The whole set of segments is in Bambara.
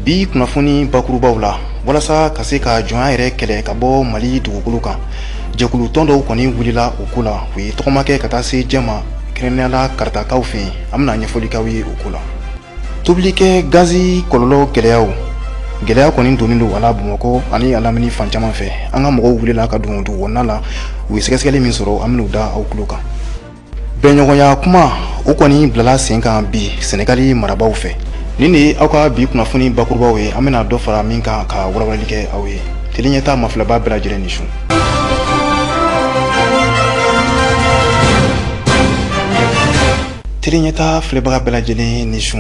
Bi kunnafoni bakurubaw la, walasa ka se ka jɔnya yɛrɛ kɛlɛ ka bɔ Mali dugukolo kan, jɛkulu tɔn dɔw kɔni wulila o ko la. U ye tɔgɔma kɛ ka taa se jɛma, kɛrɛnkɛrɛnnenya la karatakaw fɛ yen. An bɛna ɲɛfɔli k'aw ye o ko la. Tobilikɛ gazi kɔlɔlɔ gɛlɛyaw, gɛlɛya kɔni donnen don a la Bamakɔ ani a lamini fan caman fɛ. An ka mɔgɔw wulila ka don dugu kɔnɔna la, u ye sɛgɛsɛgɛli min sɔrɔ, an bɛn'o da aw tulo kan. Bɛnɲɔgɔnya kuma, o kɔni bilala sen kan bi Sɛnɛgali marabaaw fɛ. Nin de ye aw ka bi kunnafoni bakurubaw ye. An bɛna dɔ fara min kan ka walawalali kɛ aw ye. Tele ɲɛta mafilaba bɛɛ lajɛlen ni su. Tele ɲɛta filɛbaga bɛɛ lajɛlen ni su,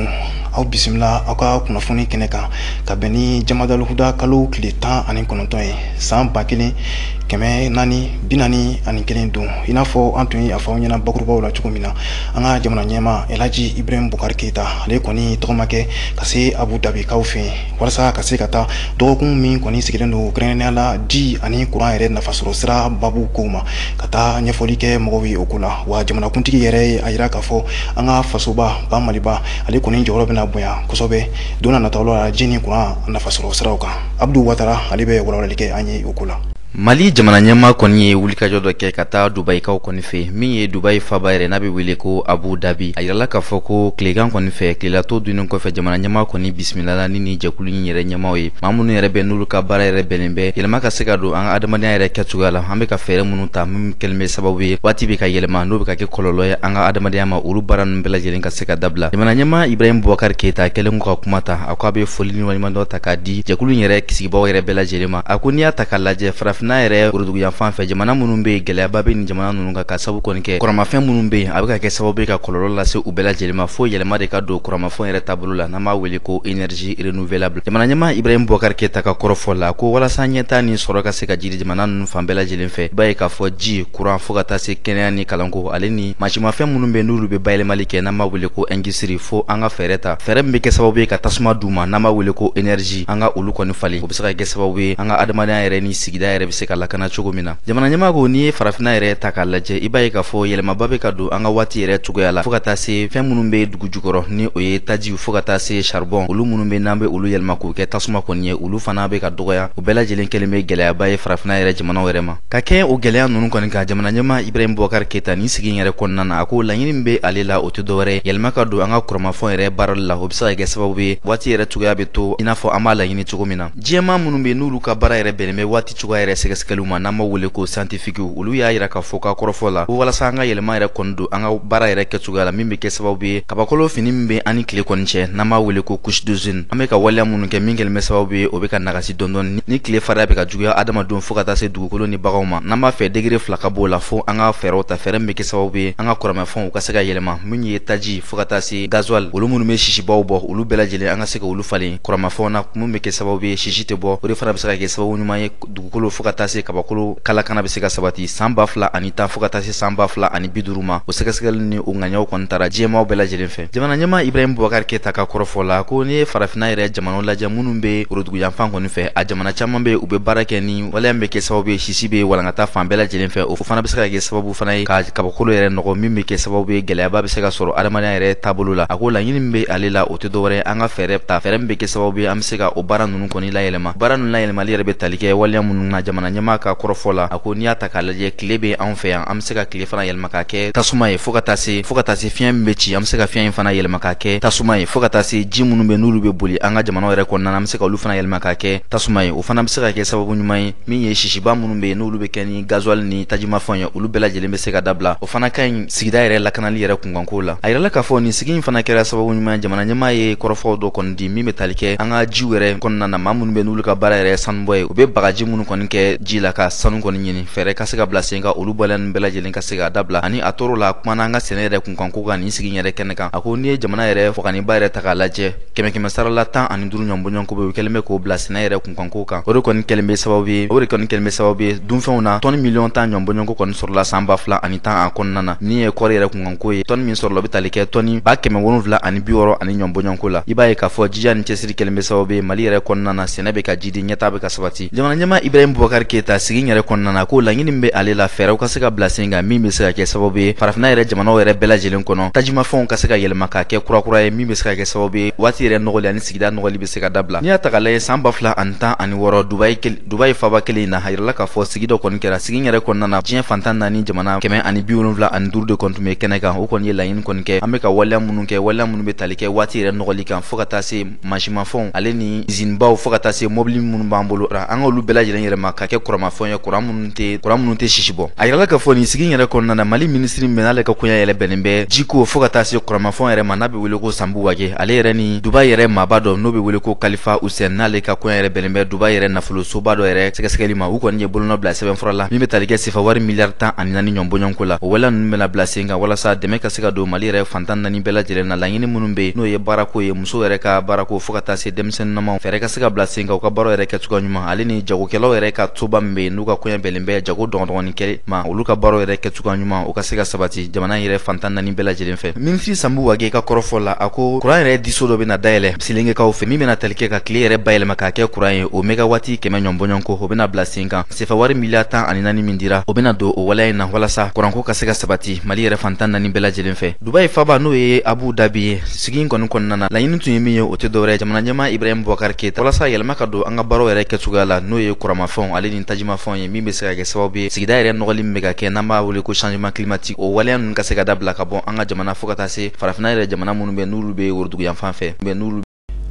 aw bisimila aw ka kunnafoni kɛnɛ kan ka bɛn ni Jamadalihuda kalo tile 19 ye, san 1441 don. I n'a fɔ an tun ye a fɔ aw ɲɛna bakurubaw la cogo min na, an ka jamana ɲɛmaa Elhaji Ibrahim Boubacar Keita, ale kɔni tɔgɔma kɛ ka se Abu Dabikaw fɛ yen, walasa ka se ka taa dɔgɔkun min kɔni sigilen don kɛrɛnkɛrɛnnenya la ji ani kuran yɛrɛ nafasɔrɔ sira babu kow ma, ka taa ɲɛfɔli kɛ mɔgɔw ye o ko la. Wa jamanakuntigi yɛrɛ ye a yira k'a fɔ an ka fasoba ba Maliba, ale kɔni jɔyɔrɔ bɛna bonya kosɛbɛ don na nataw la ji ni kuran nafasɔrɔ siraw kan. Abdu Watara, ale bɛ walawalali kɛ an ye o ko la. Mali jamana ɲɛmaa kɔni ye wulikajɔ dɔ kɛ ka taa Dubayikaw kɔni fɛ, min ye Dubayi faba yɛrɛ n'a bɛ wele ko Abu Dhabi. A yirala k'a fɔ ko tilegan kɔni fɛ, tilelatɔ dunnen kɔfɛ, jamana ɲɛmaa kɔni bisimilala ni jɛkulu in yɛrɛ ɲɛmaaw ye, maa minnu yɛrɛ bɛ n'olu ka baara yɛrɛ bɛnnen bɛ yɛlɛma ka se ka don an ka adamadenya yɛrɛ kɛcogoya la. An bɛ ka fɛɛrɛ minnu ta min kɛlen bɛ sababu ye waati bɛ ka yɛlɛma, n'o bɛ ka kɛ kɔlɔlɔ ye an ka adamadenya ma, olu baara ninnu bɛɛ lajɛlen ka se ka dabila. Jamana ɲɛmaa Ibrahim Boubacar Keita kɛlen kɔ ka kuma ta, a ko a bɛ foli ni waleɲumandɔn ta k'a di jɛkulu in yɛrɛ sigibaaw yɛrɛ bɛɛ lajɛlen ma. A ko n'i y'a ta k'a lajɛ farafinna yɛrɛ woroduguyanfan fɛ, jamana minnu bɛ yen, gɛlɛyaba bɛ nin jamana ninnu kan, ka sababu kɔni kɛ kuranmafɛn minnu bɛ yen, a bɛ ka kɛ sababu ye ka kɔlɔlɔ lase u bɛɛ lajɛlen ma, fo yɛlɛma de ka don kuranmafɛn yɛrɛ taabolo la, n'an b'a wele ko énergie renouvelable. Jamana ɲɛmaa Ibrahim Boubacar Keita ka kɔrɔfɔ la ko walasa ɲɛtaa ni sɔrɔ ka se ka jiri jamana ninnu fan bɛɛ lajɛlen fɛ, i b'a ye k'a fɔ ji, kuran, fo ka taa se kɛnɛya ni kalanko, ale ni mansimafɛn minnu bɛ n'olu bɛ bayɛlɛmali kɛ, n'an b'a wele ko industrie, fo an ka fɛɛrɛ ta, fɛɛrɛ min bɛ kɛ sababu ye ka tasuma d'u ma, n'an b'a wele ko énergie, an ka olu kɔni falen. O bɛ se ka kɛ sababu ye an ka adamadenya yɛrɛ ni sigida yɛrɛ bɛ se ka lakana cogo min na. Jamana ɲɛmaa ko n'i ye farafinna yɛrɛ ta k'a lajɛ, i b'a ye k'a fɔ yɛlɛmaba bɛ ka don an ka waati yɛrɛ cogoya la, fo ka taa se fɛn minnu bɛ dugu jukɔrɔ ni o ye tajiw, fo ka taa se charbon, olu minnu bɛ n'an bɛ olu yɛlɛma k'o kɛ tasuma kɔni ye, olu fana bɛ ka dɔgɔya. O bɛɛ lajɛlen kɛlen bɛ gɛlɛyaba ye farafinna yɛrɛ jamanaw yɛrɛ ma. Ka kɛ o gɛlɛya ninnu kɔni kan, jamana ɲɛmaa Ibrahim Boubacar Keita nin sigi in yɛrɛ kɔnɔna na, a ko laɲini min bɛ ale la, o tɛ dɔwɛrɛ ye yɛlɛma ka don an ka kuranmafɛnw yɛrɛ baarali la. O bɛ se ka kɛ sababu ye waati yɛrɛ cogoya bɛ to i n'a fɔ an b'a laɲini cogo min na. Diɲɛmaa minnu bɛ n'olu ka baara yɛrɛ bɛnnen bɛ waati cogoya yɛrɛ sɛgɛsɛgɛliw ma, n'an b'a wele ko scientifique, olu y'a yira k'a fɔ ka kɔrɔfɔ la ko walasa an ka yɛlɛma yɛrɛ kɔni don an ka baara yɛrɛ kɛcogoya la, min bɛ kɛ sababu ye kabakolo fini min bɛ an ni tile kɔni cɛ, n'an b'a wele ko couche d'ozone, an bɛ ka waleya minnu kɛ min kɛlen bɛ sababu ye o bɛ ka nagasi dɔɔni dɔɔni ni tile fariya bɛ ka juguya adamadenw fo ka taa se dugukolo ni baganw ma. N'an b'a fɛ degré 2 ka b'o la, fo an ka fɛɛrɛw ta, fɛɛrɛ min bɛ kɛ sababu ye an ka kuranmafɛnw ka se ka yɛlɛma, min ye taji fo ka taa se gasoil, olu minnu bɛ sisibaw bɔ, olu bɛɛ lajɛlen an ka se ka olu falen kuranmafɛnw na, min bɛ kɛ sababu ye sisi tɛ bɔ. O de fana bɛ se ka kɛ sababu ɲuman ye dugukolo fo ka taa se kabakolo kalakana bɛ se ka sabati san 2010 fo ka taa se san 2050 ma. O sɛgɛsɛgɛli ni o ŋaniyaw kɔni taara diɲɛmaaw bɛɛ lajɛlen fɛ. Jamana ɲɛmaa Ibrahim Boubacar Keita ka kɔrɔfɔ la ko n'i ye farafinna yɛrɛ jamanaw lajɛ minnu bɛ woroduguyanfan kɔni fɛ, a jamana caman bɛ u bɛ baara kɛ ni waleya min bɛ kɛ sababu ye sisi bɛ walankata fan bɛɛ lajɛlen fɛ. O fana bɛ se ka kɛ sababu fana ye ka kabakolo yɛrɛ nɔgɔ, min bɛ kɛ sababu ye gɛlɛyaba bɛ se ka sɔrɔ adamadenya yɛrɛ taabolo la. A ko laɲini min bɛ ale la, o tɛ dɔwɛrɛ ye an ka fɛɛrɛ ta, fɛɛrɛ min bɛ kɛ sababu ye an bɛ se ka o baara ninnu kɔni layɛlɛma. Baara ninnu layɛlɛmali yɛrɛ bɛ tali kɛ waleya minnu na, jamana ɲɛmaa ka kɔrɔfɔ la, a ko n'i y'a ta k'a lajɛ, tile bɛ anw fɛ yan, an bɛ se ka tile fana yɛlɛma k'a kɛ tasuma ye, fo ka taa se fiɲɛ min bɛ ci, an bɛ se ka fiɲɛ in fana yɛlɛma k'a kɛ tasuma ye, fo ka taa se ji minnu bɛ n'olu bɛ boli an ka jamanaw yɛrɛ kɔnɔna na, an bɛ se ka olu fana yɛlɛma k'a kɛ tasuma ye. O fana bɛ se ka kɛ sababu ɲuman ye min ye sisiba minnu bɛ yen n'olu bɛ kɛ ni gasoil ni tajimafɛnw ye, olu bɛɛ lajɛlen bɛ se ka dabila. O fana ka ɲi sigida yɛrɛ lakanali yɛrɛ kunkanko la. A yirala k'a fɔ nin sigi in fana kɛra sababu ɲuman ye, jamana ɲɛmaa ye kɔrɔfɔw dɔ kɔni di min bɛ tali kɛ an ka jiw yɛrɛ kɔnɔna na, maa minnu bɛ n'olu ka baara yɛrɛ sanubɔ ye, u bɛ bagaji minnu kɔni kɛ ji la ka sanu kɔni ɲini, fɛɛrɛ ka se ka bila sen kan olu bɔlen ninnu bɛɛ lajɛlen ka se ka dabila. Ani a tor'o la, a kumana an ka sɛnɛ yɛrɛ kunkanko kan nin sigi in yɛrɛ kɛnɛ kan. A ko n'i ye jamana yɛrɛ fɔganiba yɛrɛ ta k'a lajɛ, 100 sarala 15 ɲɔgɔn bɔɲɔgɔnko bɛ u kɛlen bɛ k'o bila sɛnɛ yɛrɛ kunkanko kan. O de kɔni kɛlen bɛ sababu ye, o de kɔni kɛlen bɛ sababu ye dunfɛnw na tɔni 10 miliyɔn ɲɔgɔn bɔɲɔgɔnko kɔni sɔrɔla san 2010 a kɔnɔna na. Min ye kɔɔri yɛrɛ kunkanko ye, tɔni min sɔrɔla o bɛ tali kɛ tɔni 760 ani ɲɔgɔn bɔɲɔgɔnko la. I b'a ye k'a fɔ jija ni cɛsiri kɛlen bɛ sababu ye Mali yɛrɛ kɔnɔna na, sɛnɛ bɛ ka jidi, ɲɛtaa bɛ ka sabati. Jamana ɲɛmaa Ibrahim Boubacar Boubacar Keita sigi yɛrɛ kɔnɔna na, ko laɲini bɛ ale la, fɛɛrɛw ka se ka bila sen kan min bɛ se ka kɛ sababu ye farafinna yɛrɛ jamanaw yɛrɛ bɛɛ lajɛlen kɔnɔ, tajimafɛnw ka se ka yɛlɛma ka kɛ kurakura ye, min bɛ se ka kɛ sababu ye waati yɛrɛ nɔgɔli ani sigida nɔgɔli bɛ se ka dabila. N'i y'a ta k'a lajɛ, san 2016, Dubayi faba kelen in na, a yirala k'a fɔ sigi dɔ kɔni kɛra. Sigi yɛrɛ kɔnɔna na, diɲɛ fantan naani jamana 175 de kɔni tun bɛ kɛnɛ kan. O kɔni ye laɲini kɔni kɛ, an bɛ ka waleya minnu kɛ, waleya minnu bɛ tali kɛ waati yɛrɛ nɔgɔli kan, fo ka taa se mansimafɛnw ale ni izininbaw, fo ka taa se mobili minnu b'an bolo, an k'olu bɛɛ lajɛlen yɛlɛma ka kɛ kuranmafɛnw ye, kuran minnu tɛ sisi bɔ. A yirala k'a fɔ nin sigi yɛrɛ kɔnɔna na, Mali minisiri min n'ale ka koɲɛ yɛrɛ bɛnnen bɛ jiko fo ka taa se kuranmafɛnw yɛrɛ ma, n'a bɛ wele ko Sanbu Wage, ale yɛrɛ ni Dubayi yɛrɛ maaba dɔ n'o bɛ wele ko Kalifa Hussein, n'ale ka koɲɛ yɛrɛ bɛnnen bɛ Dubayi yɛrɛ nafolosoba dɔ yɛrɛ sɛgɛsɛgɛli ma, u kɔni ye bolonɔ bila sɛbɛnfura la min bɛ tali kɛ sefa wari miliyari 14 ɲɔgɔn bɔɲɔgɔnko la. O waleya ninnu bɛna bila sen kan walasa dɛmɛ ka se ka don Mali yɛrɛ fantan naani bɛɛ lajɛlen na. Laɲini minnu bɛ yen, n'o ye baarako ye, musow yɛrɛ ka baarako, fo ka taa se denmisɛnninamaw, fɛɛrɛ ka se ka bila sen kan u ka baaraw yɛrɛ kɛcogoya ɲuman, ale ni jagokɛlaw yɛrɛ ka soba min bɛ yen n'u ka koɲɛ bɛnnen bɛ jago dɔgɔdɔgɔnin kɛ ma, olu ka baaraw yɛrɛ kɛcogoya ɲuman, o ka se ka sabati jamana yɛrɛ fantan naani bɛɛ lajɛlen fɛ. Minisiri Sanbu Wage ka kɔrɔfɔ la, a ko kuran yɛrɛ diso dɔ bɛna dayɛlɛ Silengekaw fɛ min bɛna tali kɛ ka tile yɛrɛ bayɛlɛma k'a kɛ kuran ye. O mégawati 100 ɲɔgɔn bɔɲɔgɔnko, o bɛna bila sen kan. Sefa wari miliyari 14 min dira, o bɛna don o waleya in na walasa kuranko ka se ka sabati Mali yɛrɛ fantan naani bɛɛ lajɛlen fɛ. Dubayi faba, n'o ye Abu Dabi ye, sigi in kɔni kɔnɔna na, laɲini tun ye min ye, o tɛ dɔwɛrɛ, jamana ɲɛmaa Ibrahim Boubacar Keita, walasa yɛlɛma ka don an ka baaraw yɛrɛ kɛcogoya la, n'o ye kuranmafɛnw ale ni tajimafɛnw ye, min bɛ se ka kɛ sababu ye sigida yɛrɛ nɔgɔli min bɛ ka kɛ, n'an b'a wele ko changement climatique, o waleya ninnu ka se ka dabila ka bɔ an ka jamana fo ka taa se farafinna yɛrɛ jamana minnu bɛ, n'olu bɛ worodugu yanfan fɛ, n'olu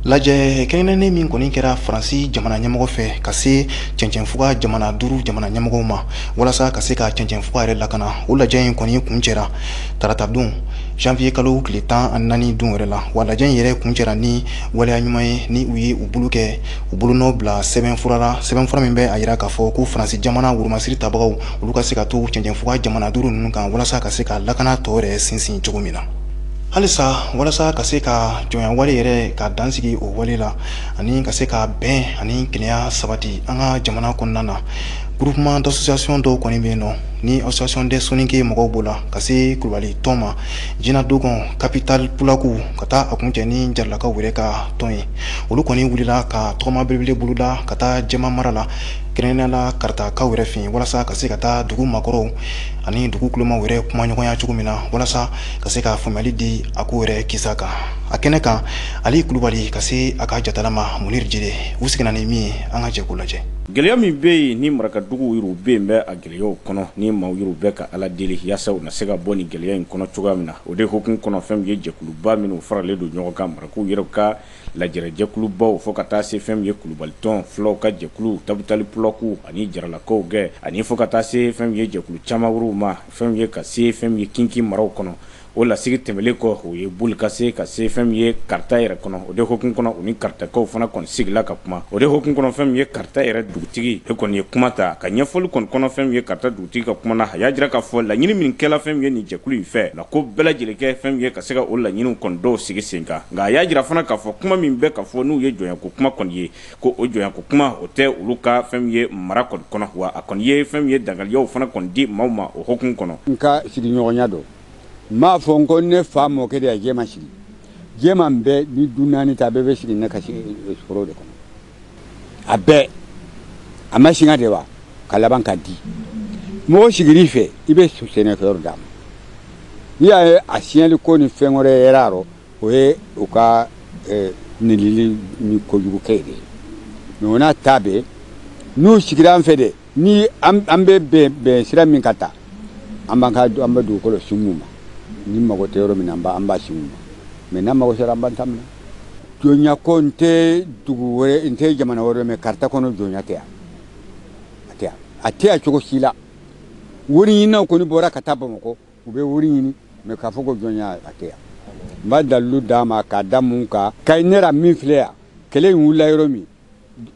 Lajɛ kɛrɛnkɛrɛnnen min kɔni kɛra Faransi jamana ɲɛmɔgɔ fɛ ka se cɛncɛnfuga jamana duuru jamana ɲɛmɔgɔw ma walasa ka se ka cɛncɛnfuga yɛrɛ lakana, o lajɛ in kɔni kun cɛra tarata don, janvier kalo tile 14 don yɛrɛ la. Wa lajɛ in yɛrɛ kun cɛra ni waleya ɲuman ye, ni u ye u bolo kɛ u bolonɔ bila sɛbɛnfura la, sɛbɛnfura min bɛ a yira k'a fɔ ko Faransi jamana woromasiri tabagaw, olu ka se ka to cɛncɛnfuga jamana duuru ninnu kan walasa ka se ka lakana tɔ yɛrɛ sinsin cogo min na. Halisa, walasa ka se ka jɔnya wale yɛrɛ ka dansigi o wale la ani ka se ka bɛn ani kelenya sabati an ka jamana kɔnɔna na, groupement d'association dɔw kɔni bɛ yen nɔ, ni Association des Soninké mɔgɔw b'o la, ka se Kulubali tɔn ma, Jina Dogon, Capital Pulaku, ka taa a kuncɛ ni Jaralakaw yɛrɛ ka tɔn ye, olu kɔni wulila ka tɔgɔma belebele boloda ka taa Jɛma mara la, kɛrɛnkɛrɛnnenya la Karitakaw yɛrɛ fɛ yen, walasa ka se ka taa dugu makɔrɔw ani dugu kulomaw yɛrɛ kumaɲɔgɔnya cogo min na, walasa ka se ka faamuyali di a ko yɛrɛ kisa kan. A kɛnɛ kan, Ali Kulubali ka se a ka jatala ma, Munir Jire, u seginna ni min ye, an ka jɛ k'o lajɛ. Gɛlɛya min bɛ yen ni marakaduguw yɛrɛ bɛ yen bɛ a gɛlɛyaw kɔnɔ, ni maaw yɛrɛ bɛ ka Ala deli yaasa u na se ka bɔ nin gɛlɛya in kɔnɔ cogoya min na, o de hukumu kɔnɔ, fɛn min ye jɛkuluba minnu faralen don ɲɔgɔn kan, marakaw yɛrɛ ka lajɛrɛjɛkulubaw, fo ka taa se fɛn min ye Kulubalitɔn, fulaw ka jɛkulu Tabitali Pulaku ani Jaralakaw gɛn, ani fo ka taa se fɛn min ye jɛkulu caman wɛrɛw ma, fɛn min ye ka se fɛn min ye Kinkin maraw kɔnɔ. O lasigi tɛmɛnen kɔ, o ye boli ka se fɛn min ye Karata yɛrɛ kɔnɔ. O de hukumu kɔnɔ, u ni Karatakaw fana kɔni sigila ka kuma. O de hukumu kɔnɔ, fɛn min ye Karata yɛrɛ dugutigi e kɔni ye kuma ta ka ɲɛfɔli kɔni kɔnɔ. Fɛn min ye Karata dugutigi ka kuma na, a y'a jira k'a fɔ laɲini min kɛla fɛn min ye nin jɛkulu in fɛ la, ko bɛɛ lajɛlen kɛ fɛn min ye ka se ka o laɲiniw kɔni dɔw sigi sen kan. Nka a y'a jira fana k'a fɔ kuma min bɛ ka fɔ n'u ye jɔnyako kuma kɔni ye, ko o jɔnyako kuma, o tɛ olu ka fɛn min ye mara kɔni kɔnɔ. Wa a kɔni ye fɛn min ye dangaliyaw fana kɔni di maaw ma o hukumu kɔnɔ. N ka sigiɲɔgɔnya dɔn, n b'a fɔ n ko ne fa mɔkɛ de ye Jɛma sigi. Jɛma bɛɛ ni du naani ta, a bɛɛ bɛ sigi ne ka foro de kɔnɔ. A bɛɛ a ma singa de wa ka laban ka di mɔgɔ sigir'i fɛ, i bɛ sɛnɛkɛyɔrɔ d'a ma. N'i y'a ye a siɲɛli ko ni fɛn wɛrɛ yɛrɛ a rɔ, o ye u ka nilili ni kojugukɛ de ye. Mais o n'a ta bɛɛ, n'u sigira an fɛ de, ni an bɛ bɛn sira min ka ta, an b'an ka an bɛ dugukolo sin ma, ni mago tɛ yɔrɔ min na, an b'a sin ma. Mais n'an mago sera, an b'an ta minɛ. Jɔnya ko n tɛ dugu wɛrɛ, n tɛ jamana wɛrɛ, mais Karata kɔnɔ jɔnya tɛ yan, a tɛ yan, a tɛ yan cogo si la. Wari ɲininaw kɔni bɔra ka taa Bamakɔ, u bɛ wari ɲini, mais k'a fɔ ko jɔnya, a tɛ yan. N b'a dalilu d'a ma k'a da mun kan? Kayi ne min filɛ yan, kɛlɛ in wulila yɔrɔ min,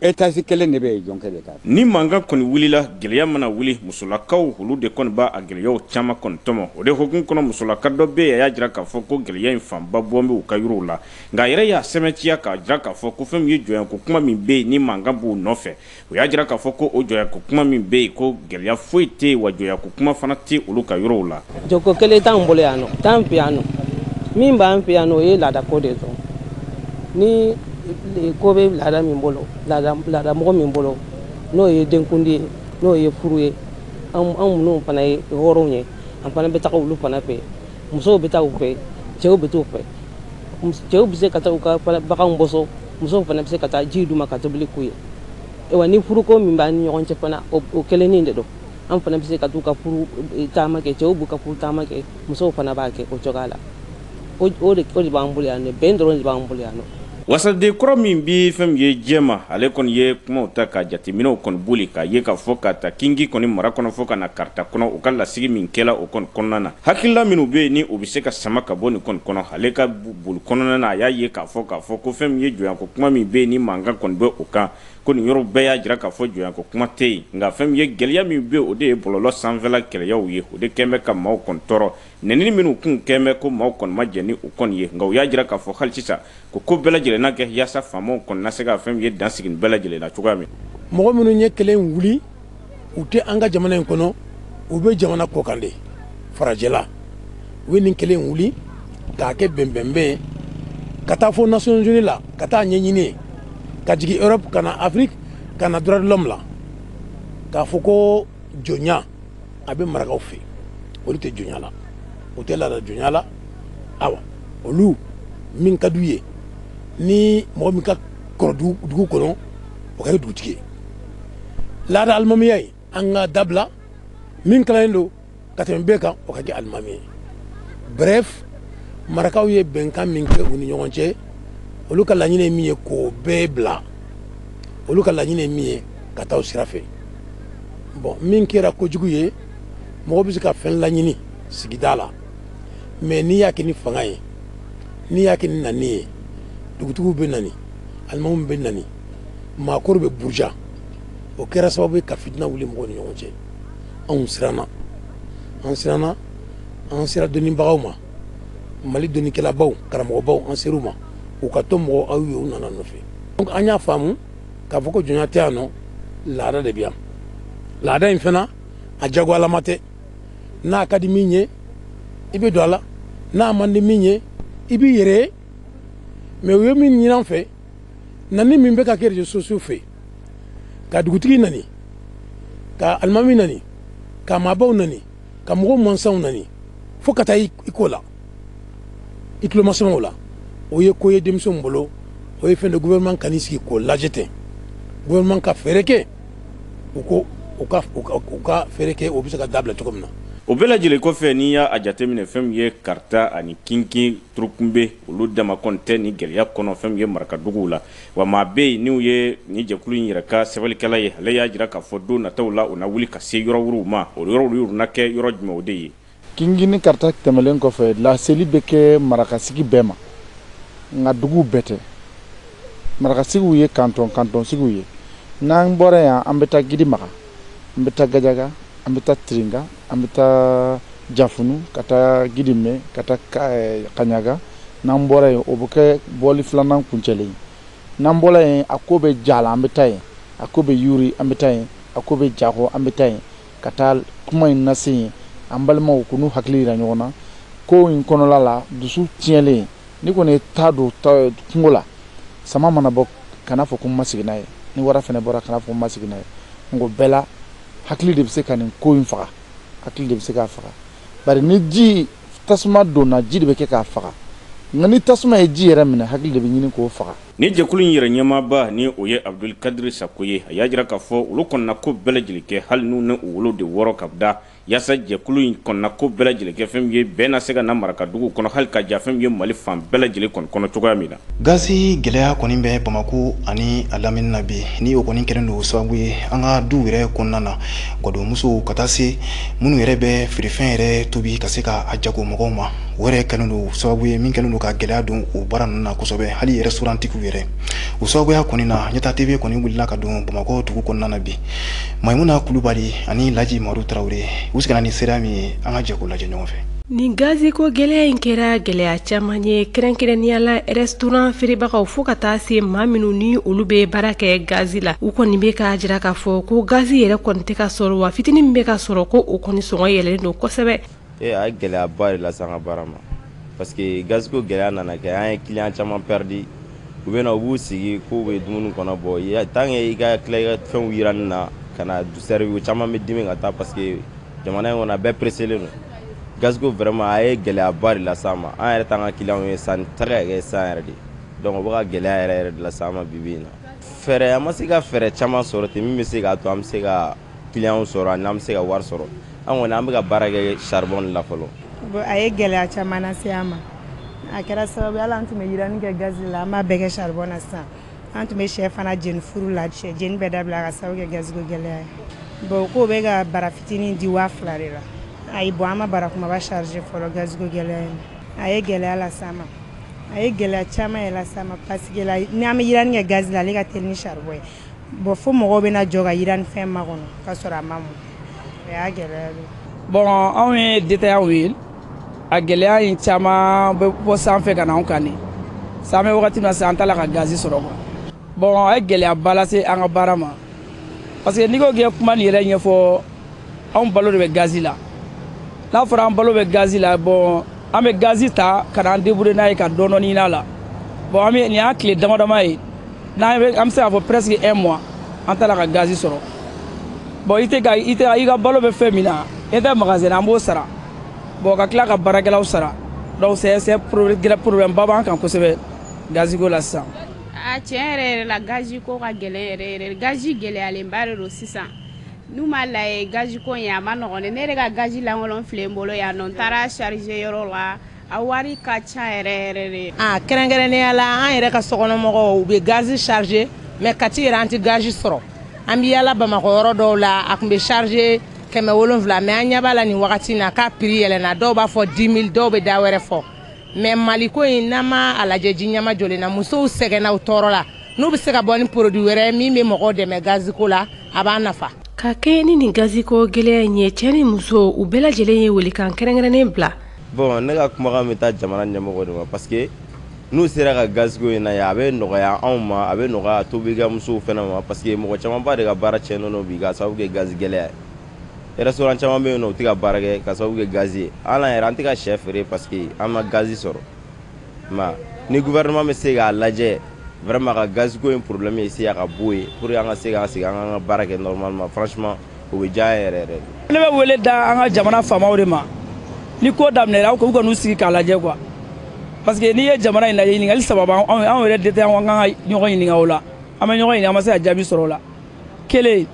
étage kelen de bɛ yen, jɔnkɛ de kan. Ni mankan kɔni wulila, gɛlɛya mana wuli, musolakaw olu de kɔni b'a a gɛlɛyaw caman kɔni tɔmɔ. O de hukumu kɔnɔ, musolaka dɔ bɛ yen, a y'a jira k'a fɔ ko gɛlɛya in fanba bɔ bɛ u ka yɔrɔw la. Nka a yɛrɛ y'a sɛmɛntiya k'a jira k'a fɔ ko fɛn min ye jɔnyako kuma min bɛ yen ni mankan b'u nɔfɛ, o y'a jira k'a fɔ ko o jɔnyako kuma min bɛ yen, ko gɛlɛya foyi tɛ yen, wa jɔnyako kuma fana tɛ olu ka yɔrɔw la. Jɔko kelen t'anw bolo yan nɔ, t'an fɛ yan nɔ. Min b'an fɛ yan nɔ, o ye laadako de dɔrɔn. Ni ko bɛ laada min bolo, laadamɔgɔ min bolo, N'o ye denkundi ye, n'o ye furu ye, an minnu fana ye hɔrɔnw ye, an fana bɛ taga olu fana fɛ. Musow bɛ taa u fɛ, cɛw bɛ t'u fɛ. Cɛw bɛ se ka taa u ka baganw bɔsɔ, musow fana bɛ se ka taa ji d'u ma ka tobili k'u ye. Wa ni furuko min b'an ni ɲɔgɔn cɛ fana, o kelennin de don. An fana bɛ se ka t'u ka furu taama kɛ, cɛw b'u ka furu taama kɛ, musow fana b'a kɛ o cogoya la. O de b'an bolo yan nɔ, bɛn dɔrɔn de b'an bolo yan nɔ. Wasaden kɔrɔ min bɛ fɛn min ye Jɛma, ale kɔni ye kumaw ta ka jateminɛw kɔni boli k'a ye k'a fɔ ka ta Kingi kɔni mara kɔnɔ fo ka na Karata kɔnɔ, u ka lasigi min kɛla o kɔni kɔnɔna na, hakilila minnu bɛ yen ni u bɛ se ka sama ka bɔ nin kɔni kɔnɔ, ale ka boli kɔnɔna na, a y'a ye k'a fɔ ko fɛn min ye jɔnyako kuma min bɛ yen ni mankan kɔni bɛ o kan, ko nin yɔrɔ bɛɛ y'a jira k'a fɔ jɔnyako kuma tɛ yen. Nka fɛn min ye gɛlɛya min bɛ o de ye bɔlɔlɔ sanfɛla kɛlɛyaw ye, o de kɛn bɛ ka maaw kɔni tɔɔrɔ. Nɛnini minnu kun kɛn bɛ ko maaw kɔni ma jɛn ni o kɔni ye, nka u y'a jira k'a fɔ hali sisan ko ko bɛɛ lajɛlen na kɛ yaasa faamaw kɔni na se ka fɛn min ye dan sigi nin bɛɛ lajɛlen na cogoya min. Mɔgɔ minnu ye kɛlɛ in wuli, u tɛ an ka jamana in kɔnɔ, u bɛ jamana kɔkan de, farajɛla. U ye nin kɛlɛ in wuli k'a kɛ bɛnbɛnbɛn ka taa fo Nations Unies la, ka taa ɲɛɲini, ka jigin Europe, ka na Afrique, ka na droit de l'homme la, k'a fɔ ko jɔnya a bɛ marakaw fɛ. Olu tɛ jɔnya la, u tɛ laada jɔnya la. Awa, olu min ka d'u ye, ni mɔgɔ min ka kɔrɔ dugu kɔnɔ, o ka kɛ dugutigi ye. Laada alimamiya ye an ka dabila, min kalannen don ka tɛmɛ bɛɛ kan, o ka kɛ alimami ye. Bref, marakaw ye bɛnkan min kɛ u ni ɲɔgɔn cɛ, olu ka laɲini ye min ye k'o bɛɛ bila, olu ka laɲini ye min ye ka taa o sira fɛ. Bon, min kɛra kojugu ye, mɔgɔ bɛ se ka fɛn laɲini sigida la, mais n'i y'a kɛ ni fanga ye, n'i y'a kɛ ni nani ye, dugutigiw bɛ nani, alimamuw bɛ nani, maakɔrɔw bɛ buruja, o kɛra sababu ye ka fitina wuli mɔgɔw ni ɲɔgɔn cɛ. Anw siranna, an siranna, an sera dɔnnibagaw ma, Mali dɔnnikɛlabaw, karamɔgɔbaw, an ser'u ma, u ka to mɔgɔ aw ye, u nana nɔfɛ. Donc an y'a faamu k'a fɔ ko jɔnya tɛ yan nɔ, laada de bɛ yan. Laada in fana a jagoyalama tɛ, n'a ka di min ye i bɛ don a la, n'a man di min ye i b'i yɛrɛ ye. Mais u ye min ɲini an fɛ, nani min bɛ ka kɛ réseaux sociaux fɛ, ka dugutigi nani, ka alimami nani, ka maabaw nani, ka mɔgɔw mansaw nani, fo ka taa i ko la, i tulomasamaw la, o ye ko ye denmisɛnw bolo. O ye fɛn de gouvernement ka n'i sigi k'o lajɛ ten, gouvernement ka fɛɛrɛ kɛ, u ko u ka fɛɛrɛ kɛ, o bɛ se ka dabila cogo min na. O bɛɛ lajɛlen kɔfɛ, n'i y'a jateminɛ fɛn min ye Karata ani Kinkin Turukunbe, olu dama kɔni tɛ ni gɛlɛya kɔnɔ fɛn min ye marakaduguw la. Wa maa bɛ yen n'u ye ni jɛkulu in yɛrɛ ka sɛbɛnnikɛla ye, ale y'a jira k'a fɔ don nataw la u na wuli ka se yɔrɔ wɛrɛw ma. O yɔrɔ olu na kɛ yɔrɔ jumɛn o de ye? Kinkin ni Karata tɛmɛlen kɔfɛ, laseli bɛ kɛ marakasigi bɛɛ ma, nka duguw bɛɛ tɛ. Marakasigiw ye kantɔn sigiw ye. N'an bɔra yan, an bɛ taa Gidimaga, an bɛ taa Gajaga, an bɛ taa Tiringa, an bɛ taa Jafunu, ka taa Gidime, ka taa Kaɲaga. N'an bɔra yen, o bɛ kɛ bɔli filanan kuncɛlen ye. N'an bɔra yen, a ko bɛ Jala, an bɛ taa yen, a ko bɛ Yuri, an bɛ taa yen, a ko bɛ Jago, an bɛ taa yen, ka taa kuma in lase yen. An balimaw k'u n'u hakili yira ɲɔgɔn na ko in kɔnɔla la. Dusu tiɲɛlen ni kɔni ye taa don kungo la, sama mana bɔ, kana fɔ ko n ma sigi n'a ye, ni wara fɛnɛ bɔra, kana fɔ ko n ma sigi n'a ye. Nka bɛɛ la, hakili de bɛ se ka nin ko in faga, hakili de bɛ se k'a faga. Bari ni ji tasuma donna, ji de bɛ kɛ k'a faga. Nka ni tasuma ye ji yɛrɛ minɛ, hakili de bɛ ɲini k'o faga. Ni jɛkulu in yɛrɛ ɲɛmaaba, ni o ye Abudulkadiri Sako ye, a y'a jira k'a fɔ olu kɔnɔna ko bɛɛ lajɛlen kɛ, hali n'u ni u wolo de wɔɔrɔ ka da, yaasa jɛkulu in kɔnɔna ko bɛɛ lajɛlen kɛ, fɛn min ye bɛn na se ka na marakaduguw kɔnɔ, hali ka ja fɛn min ye Mali fan bɛɛ lajɛlen kɔni kɔnɔ cogoya min na. Gazi gɛlɛya kɔni bɛ Bamako ani a lamini na bi, ni o kɔni kɛlen don sababu ye an ka du yɛrɛ kɔnɔna na, gwadonmusow ka taa se minnu yɛrɛ bɛ feerefɛn yɛrɛ tobi ka se ka a jago mɔgɔw ma, o yɛrɛ kɛlen don sababu ye min kɛlen don ka gɛlɛya don o baara ninnu na kosɛbɛ, hali restaurantigiw yɛrɛ. O sababuya kɔni na, Ɲɛta TV kɔni wulila ka don Bamakɔ dugu kɔnɔna na bi. Mayimuna Kulubali ani Laji Madu Tarawele, u seginna ni seereya min ye, an ka jɛ k'o lajɛ ɲɔgɔn fɛ. Nin gaziko gɛlɛya in kɛra gɛlɛya caman ye, kɛrɛnkɛrɛnnenya la restaurant feerebagaw, fo ka taa se maa minnu ni olu bɛ baara kɛ gazi la. U kɔni bɛ k'a jira k'a fɔ ko gazi yɛrɛ kɔni tɛ ka sɔrɔ, wa fitinin min bɛ ka sɔrɔ, ko o kɔni sɔngɔ yɛlɛlen don kosɛbɛ. Ee, a ye gɛlɛyaba de lase an ka baara ma, parce que gaziko gɛlɛya nana kɛ an ye client caman perdu. U bɛ na, u b'u sigi k'u bɛ dumuni kɔnɔ. Bɔn, tant que i ka tila i ka fɛnw yiranni na ka na servir, caman bɛ dimi ka taa, parce que jamana in kɔnɔ, a bɛɛ pressé len don. Gaz ko, vraiment, a ye gɛlɛyaba de las'an ma. An yɛrɛ t'an ka clients ye, sanni tɛ ka kɛ sisan yɛrɛ de. Donc o bɛ ka gɛlɛya yɛrɛ yɛrɛ de las'an ma bi bi in na. Fɛɛrɛ, an ma se ka fɛɛrɛ caman sɔrɔ ten min bɛ se k'a to an bɛ se ka clients sɔrɔ ani an bɛ se ka wari sɔrɔ. An kɔni, an bɛ ka baara kɛ charbon de la fɔlɔ. Bon, a ye gɛlɛya caman lase an ma. A kɛra sababu ye, hali an tun bɛ yiranni kɛ gazi la, an b'a bɛɛ kɛ charbon na sisan. An tun bɛ sɛ fana jeni four la, sɛ jeni bɛɛ dabila ka sababu kɛ gaziko gɛlɛya ye. Bon, k'o bɛ ka bara fitinin di 2000 de la. Ayi, bon, an ma bara kumaba chargé fɔlɔ gaziko gɛlɛya in. A ye gɛlɛya lase an ma, a ye gɛlɛya caman yɛrɛ lase an ma, parce que la, ni an bɛ yiranni kɛ gazi la, ale ka teli ni charbon ye. Bon, fo mɔgɔw bɛna jɔ ka yiranni fɛn makɔnɔ ka sɔrɔ a ma mɔ. O y'a gɛlɛya de. Bon, anw ye détaillants ye. A gɛlɛya in caman bɛ bɔ sanfɛ ka na anw kan de. San bɛ wagati min na sisan, an t'a la ka gazi sɔrɔ quoi. Bon, a ye gɛlɛyaba lase an ka baara ma, parce que n'i ko k'i ye kuma nin yɛrɛ ɲɛfɔ, anw balo de bɛ gazi la. N'a fɔra an balo bɛ gazi la, bon, an bɛ gazi ta ka na an débrouiller n'a ye ka dɔɔni dɔɔni ɲini a la. Bon, an bɛ nin y'a tile dama dama ye n'an bɛ, an bɛ se k'a fɔ presque un mois, an t'a la ka gazi sɔrɔ. Bon, i tɛ ka i tɛ i ka balo bɛ fɛn min na, e tɛ magasin na, an b'o sara. Bon, ka tila ka baarakɛlaw sara. Donc c'est problème ba b'an kan kosɛbɛ gaziko la sisan. A tiɲɛ yɛrɛ yɛrɛ la, gazi ko ka gɛlɛn yɛrɛ yɛrɛ. Gazi gɛlɛyalenba de don sisan. N'u m'a lajɛ, gazi ko in, a ma nɔgɔn dɛ. Ne yɛrɛ ka gazi lankolon filɛ n bolo yan nɔ. N taara charger yɔrɔ la, a wari ka ca yɛrɛ yɛrɛ de. A kɛrɛnkɛrɛnnenya la, an yɛrɛ ka sokɔnɔmɔgɔw, u bɛ gazi charger, mais Kati yɛrɛ, an tɛ gazi sɔrɔ. An bɛ yala Bamakɔ yɔrɔ dɔw la, a tun bɛ charger 700, mais an ɲɛ b'a la nin wagati in na k'a prix yɛlɛnna. Dɔw b'a fɔ 10 000, dɔw bɛ da wɛrɛ fɔ. Mais Maliko in, n'an ma a lajɛ ji ɲɛma jɔlen na, musow sɛgɛnna, u tɔɔrɔ la. N'u bɛ se ka bɔ ni produit wɛrɛ min bɛ mɔgɔw dɛmɛ gaziko la, a b'an nafa. Ka kɛɲɛ ni nin gaziko gɛlɛya in ye, cɛɛ ni muso, u bɛɛ lajɛlen ye welekan kɛrɛnkɛrɛnnen bila. Bon, ne ka kumakan bɛ taa jamana ɲɛmɔgɔ de ma, parce que n'u sera ka gaziko in na ye, a bɛ nɔgɔya anw ma, a bɛ nɔgɔya tobilikɛmusow fana ma, parce que mɔgɔ camanba de ka baara tiɲɛnen don bi ka sababu kɛ gazi gɛlɛya ye. Restaurant caman bɛ yen nɔ, u tɛ ka baara kɛ ka sababu kɛ gazi ye. Hali an yɛrɛ, an tɛ ka sɛ feere parce que an ma gazi sɔrɔ. Ma ni gouvernement bɛ se k'a lajɛ vraiment ka gaziko in problème essayer ka bɔ yen pour que an ka se k'an sigi, an k'an ka baara kɛ normalement, franchement, o bɛ diya an yɛrɛ yɛrɛ de. Ne bɛ wele da an ka jamana faamaw de ma. Ni ko daminɛra, u ka n'u sigi k'a lajɛ quoi, parce que n'i ye jamana in lajɛ, ɲininkali saba b'an anw yɛrɛ détaillant, an kan ka ɲɔgɔn ɲininka o la. An bɛ ɲɔgɔn ɲininka, an ma se ka jaabi sɔrɔ o la. Kelen